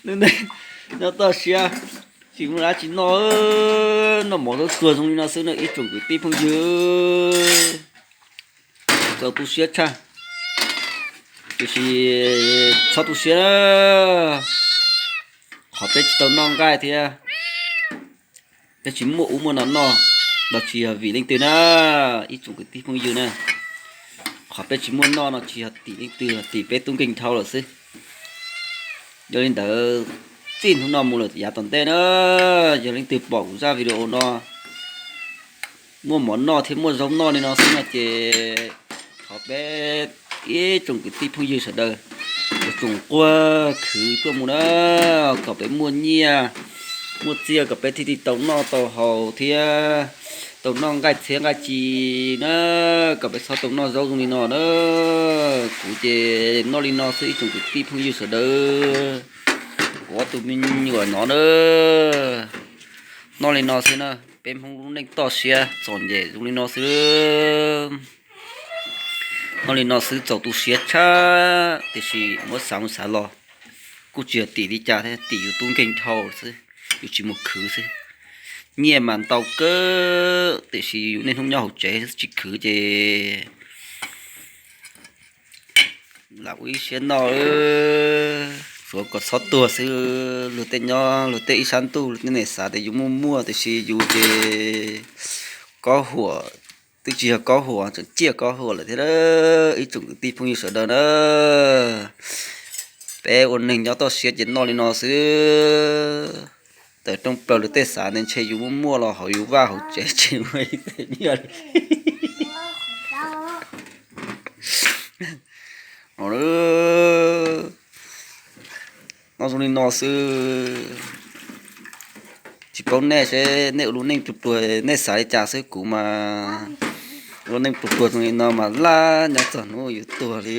Hnub no nyob toj siab, tsis muaj dab tsi noj, noj mov tuag tuag zoo li no xwb na ib tsoom kwv tij phooj ywg. Txaus tu siab tshaj, tiam sis txhob tu siab na. Qhov peb tsis tau noj nqaij thiab peb tsis muaj ub muaj no noj los tsis yog vim leej twg na, ib tsoom kwv tij phooj ywg na. Qhov peb tsis muaj noj no tsis yog tim leej twg, tim peb tub nkeeg dhau lawm xwb. Yog li ntawd, txij hnub no mus lawm yav tom ntej na, yog leej twg pom kuv zaj video no muaj mov noj thiab muaj zaub noj li no xwb no ces thov peb ib tsoom kwv tij phooj ywg sawv daws tsoom quag khwv tuaj mus na, kom peb muaj nyiaj muaj txiaj, kom peb thiaj li tau noj tau haus thiab tau noj nqaij txhiab nqaij ci na, kom peb txhob tau noj zaub zoo li no na. Kuv ces noj li no xwb ib tsoom kwv tij phooj ywg sawv daws, kuv ob tug me nyuam no na, noj li no xwb na. Peb Hmoob lub neej toj siab txom nyem zoo li no xwb. Noj li no xwb txaus tu siab tshaj, tiam sis muab xav mus xav los kuj tsis yog tim li cas thiab, tim yus tub nkeeg dhau xwb, yus tsis mus khwv xwb. Nyiaj mas ntau kawg tiam sis yus niaj hnub nyob hauv tsev tsis khwv ces lam ua ib siab noj, tsuav kom txhob tuag xwb. Luag tej nyob luag tej ib sab ntuj luag tej neeg xav tias yus muaj muaj tiam sis yus ces kob huam, twb tsis yog kob huam tseem ciaj kob huam lawm thiab. Ib tsoom kwv tij phooj ywg sawv daws na, peb ua neeg nyob toj siab ces noj li no xwb. Tawm rooj plaws luag tej xav tias ntshe yus muaj muaj los hauv yus vaj hauv tsev tsis muaj ib txhia nyiaj li. Noj zoo li no xwb. Tsis paub nej seb nej ua lub neej pluag pluag nej xav li cas xwb, kuv mas ua lub neej pluag pluag zoo li no mas laj nyob txog hnub yus tuag li.